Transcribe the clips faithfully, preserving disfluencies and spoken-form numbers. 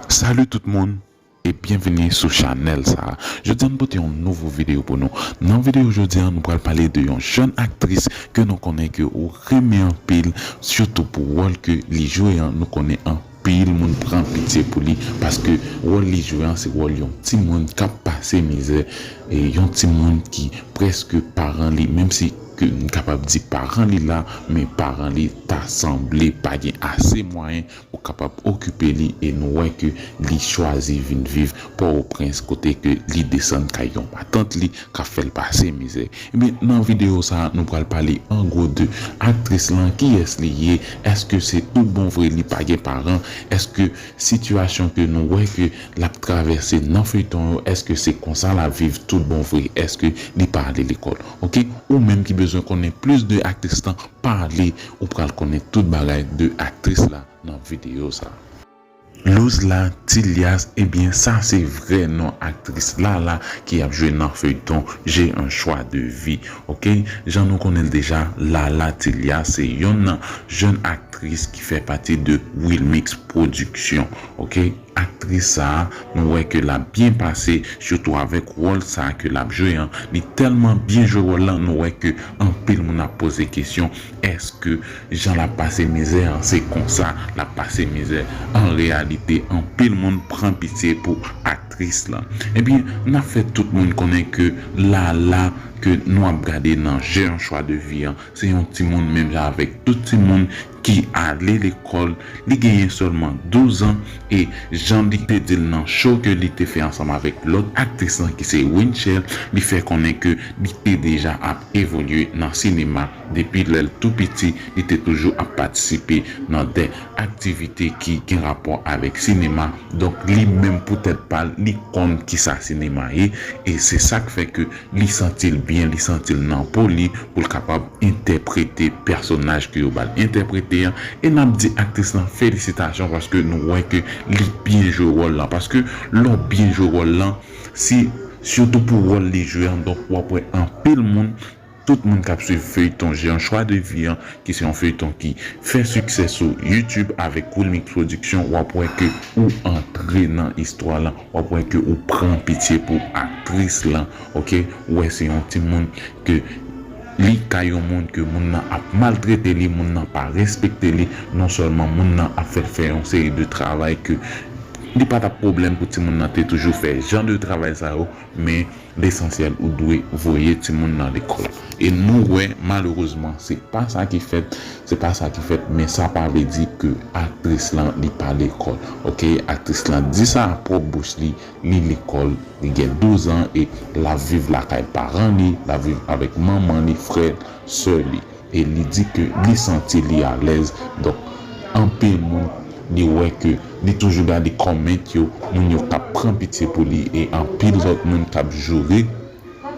Salut tout moun e byenvini sou chanèl sa a. Jodi a nou pote yon nouvo videyo pou nou. Nan videyo jodi a nou pral pale de yon jèn aktris ke nou konnen ke ou renmen anpil, sitou pou wòl ke li jwe an. Nou konnen anpil moun pran pitye pou li paske wòl li jwe an se wòl yon timoun k ap pase mizè, e yon timoun ki prèske paran li, menm si ke n kapab di paran li la, men paran li ta sanble pa gen ase mwayen pou kapab okipe li, e nou wè ke li chwazi vin viv Pòtoprens kote ke li desann kay yon matant li k ap fè l pase mizè. Ebyen, nan videyo sa a, nou pral pale an gwo de aktris lan, kiyès li ye, èske se tout bon vre li pa gen paran, èske sitiyasyon ke nou wè ke l ap travèse nan feyton yo, èske se konsa l ap viv tout bon vre, èske li pa ale lekòl. Oke, ou menm ki bezwen konnen plis de aktris lan, pa ale, ou pral konnen tout bagay de aktris la nan videyo sa. Luzla Tillias, ebyen sa se vrè non aktris Lala ki ap jwe nan feyton J'ai un choix de vie. Oke, jan nou konnen l deja, Lala Tillias se yonn nan jèn aktris ki fè pati de Wilmix Production. Oke, aktris sa a, nou wè ke l ap byen pase, sitou avèk wòl sa a ke l ap jwe an. Li tèlman byen jwe wòl lan, nou wè ke anpil moun ap poze kesyon, èske jan l ap pase mizè an, se konsa l ap pase mizè? An reyalite, anpil moun pran pitye pou aktris lan. Ebyen, n ap fè tout moun konnen ke Lala ke nou ap gade nan J'ai un choix de vie an, se yon timoun menm jan avèk tout timoun ki ale lekòl. Li genyen sèlman douz an, e jan li te di l nan show ke li te fè ansanm avèk lòt aktris lan ki se Winchelle, li fè konnen ke li te deja ap evolye nan sinema. Depi lè l tou piti, li te toujou ap patisipe nan de aktivite ki gen rapò avèk sinema. Donk, li menm pou tèt pa l, li konn kisa sinema ye, e se sa k fè ke li santi l byen, li santi l nan po li pou l kapab entèprete pèsonaj ke yo ba l entèprete an. E n ap di aktris lan felisitasyon paske nou wè ke li byen jwe wòl lan. Paske lè w byen jwe wòl lan, si, sitou pou wòl li jwe an, donk w ap wè anpil moun, tout moun k ap swiv feyton J'ai un choix de vie an, ki se yon feyton ki fè siksè sou YouTube avèk Wilmix Production, w ap wè ke ou antre nan istwa lan, w ap wè ke ou pran pitye pou aktris lan, oke? Ou wè se yon timoun ke li ka yon moun ke moun nan ap maltrete li, moun nan pa respekte li, non sèlman moun nan ap fè l fè yon seri de travay ke li pa t ap pwoblèm pou timoun nan te toujou fè jan de travay sa yo, men lesansyèl ou dwe voye timoun nan lekòl. E nou wè, malerezman, se pa sa ki fèt, se pa sa ki fèt, men sa pa vle di ke aktris lan, li pa lekòl. Oke, aktris lan di sa a pwòp bouch li, li lekòl, li gen douz an e l ap viv lakay paran li, l ap viv avèk manman li, frè, sè li. E li di ke li santi li alèz. Donk, anpil moun, li wè ke li toujou gade comment yo, moun yo k ap pran pitye pou li, e anpil lòt moun k ap joure,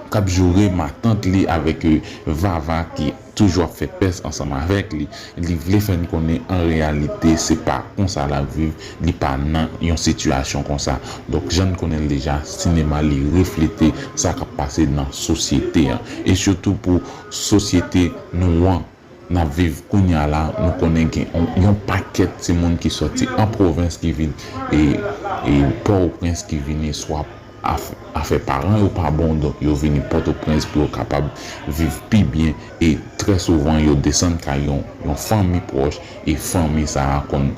k ap joure matant li avèk, e, Vava ki toujou ap fè pès ansanm avèk li. Li vle fè n konnen an reyalite se pa konsa l ap viv, li pa nan yon sitiyasyon konsa. Donk, jan n konnen l deja, sinema li reflete sa k ap pase nan sosyete an. E sitou pou sosyete nou an, n ap viv kounye a la, nou konnen gen yon, yon pakèt timoun ki sòti an pwovens ki vin, e, e Pòtoprens ki vini swa af-, afè paran yo pa bon, donk yo vini Pòtoprens pou yo kapab viv pi byen, e trè souvan yo desann kay yon, yon fanmi pwòch, e fanmi sa a konn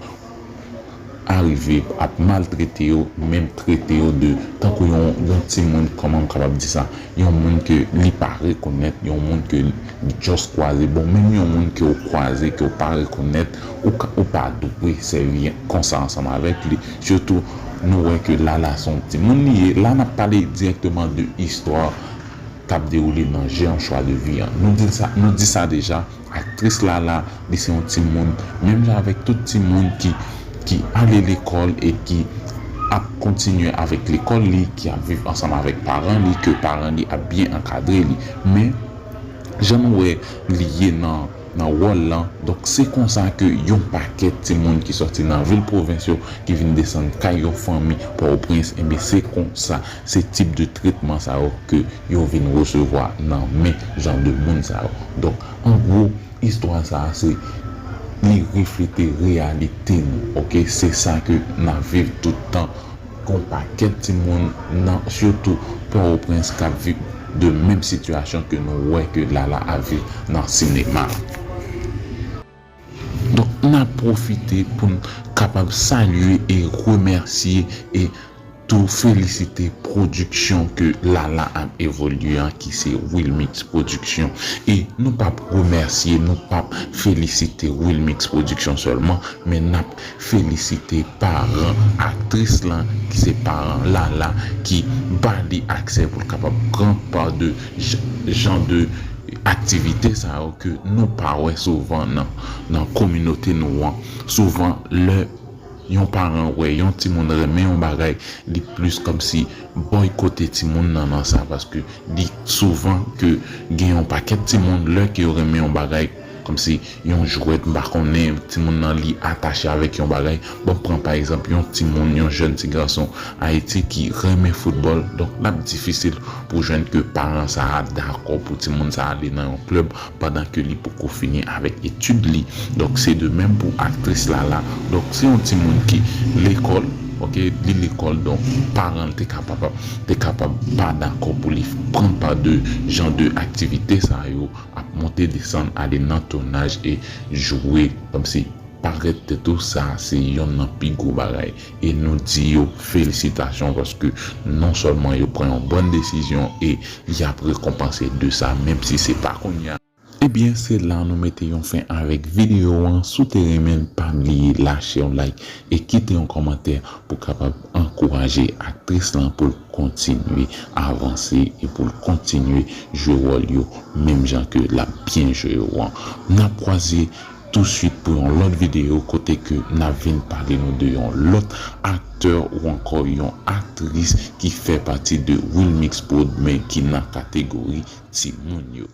arive ap maltrete yo, menm trete yo de tankou yon, yon timoun, kòman m kapab di sa, yon moun ke li pa rekonèt, yon moun ke li just kwaze. Bon, menm yon moun ke w kwaze, ke w pa rekonèt, ou ka, ou pa dwe sèvi konsa ansanm avèk li. Sitou, nou wè ke Lala se yon timoun li ye. La, n ap pale dirèkteman de istwa k ap dewoule nan J'ai un choix de vie an. Nou di sa, nou di sa deja, aktris Lala, li se yon timoun, menm jan avèk tout timoun ki, ki ale lekòl e ki ap kontinye avèk lekòl li, ki ap viv ansanm avèk paran li, ke paran li ap byen ankadre li. Men, jan nou wè li ye nan, nan wòl lan, donk se konsa ke yon pakèt timoun ki sòti nan vil pwovens yo, ki vin desann kay yon fanmi Pòtoprens, enben se konsa, se tip de tretman sa yo ke yo vin resevwa nan men jan de moun sa yo. Donk, an gwo, istwa sa a se Li reflete reyalite nou, oke? Se sa ke n ap viv tout tan. Gon pakèt timoun nan, sitou Pòtoprens, k ap viv de menm sitiyasyon ke nou wè ke Lala ap viv nan sinema. Donk, n ap pwofite pou n kapab salye e remèsye e tou felisite pwodiksyon ke Lala ap evolye an, ki se Wilmix Production. E nou p ap remèsye, nou p ap felisite Wilmix Production sèlman, men n ap felisite paran aktris lan, ki se paran Lala, ki ba li aksè pou l kapab pran pa de j-, jan de aktivite sa yo ke nou pa wè souvan nan, nan kominote nou an. Souvan, lè yon paran wè yon timoun renmen yon bagay, li plis kòmsi bòykote timoun nan nan sa, paske li souvan ke gen yon pakèt timoun, lè ke yo renmen yon bagay, kòmsi yon jwèt, m pa konnen, timoun nan li atache avèk yon bagay. Bon, pran pa egzanp yon timoun, yon jèn ti gason Ayiti ki renmen foutbòl, donk l ap difisil pou jwenn ke paran sa a dakò pou timoun sa a ale nan yon klèb pandan ke li poko fini avèk etid li. Donk, se de menm pou aktris Lala. Donk, se yon timoun ki lekòl, oke, li lekòl, donk, paran l te kapab, te kapab pa dakò pou li pran pa de jan de aktivite sa yo, ap monte desann, ale nan tounaj e jwe, kòmsi parèt tèt ou, sa se yonn nan pi gwo bagay. E nou di yo felisitasyon, paske non sèlman yo pran yon bòn desizyon e y ap rekonpanse de sa, menm si se pa kounye a. Ebyen, se la nou mete yon fen avèk videyo an. Si w te renmen l, pa bliye lache yon like e kite yon kòmantè pou kapab ankouraje aktris lan pou l kontinye avanse e pou l kontinye jwe wòl yo menm jan ke l ap byen jwe yo an. N ap kwaze touswit pou yon lòt videyo kote ke n ap vin pale nou de yon lòt aktè ou ankò yon aktris ki fè pati de Wilmix Prod, men ki nan kategori timoun yo.